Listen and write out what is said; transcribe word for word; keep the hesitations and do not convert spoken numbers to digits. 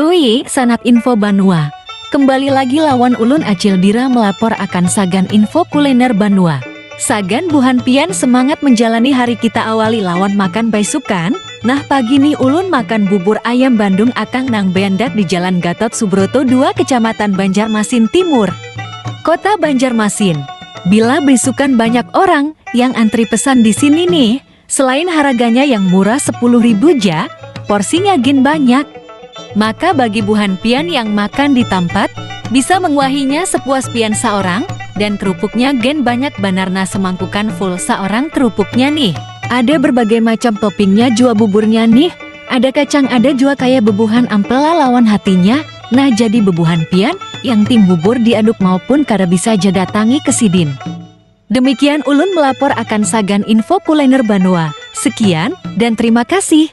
Ui, sanak info banua. Kembali lagi lawan ulun Acil Dira melapor akan sagan info kuliner banua. Sagan buhan pian semangat menjalani hari kita awali lawan makan baisukan. Nah pagi nih ulun makan bubur ayam Bandung akang nang beandak di Jalan Gatot Subroto dua Kecamatan Banjarmasin Timur. Kota Banjarmasin. Bila beisukan banyak orang yang antri pesan di sini nih, selain harganya yang murah sepuluh ribu ja, porsinya gin banyak. Maka bagi buhan pian yang makan di tampat, bisa menguahinya sepuas pian seorang, dan kerupuknya gen banyak banar nah semangkukan full seorang kerupuknya nih. Ada berbagai macam toppingnya jua buburnya nih, ada kacang ada jua kaya bebuhan ampela lawan hatinya, nah jadi bebuhan pian yang tim bubur diaduk maupun kada bisa ja datangi ke sidin. Demikian ulun melapor akan sagan info kuliner banua. Sekian, dan terima kasih.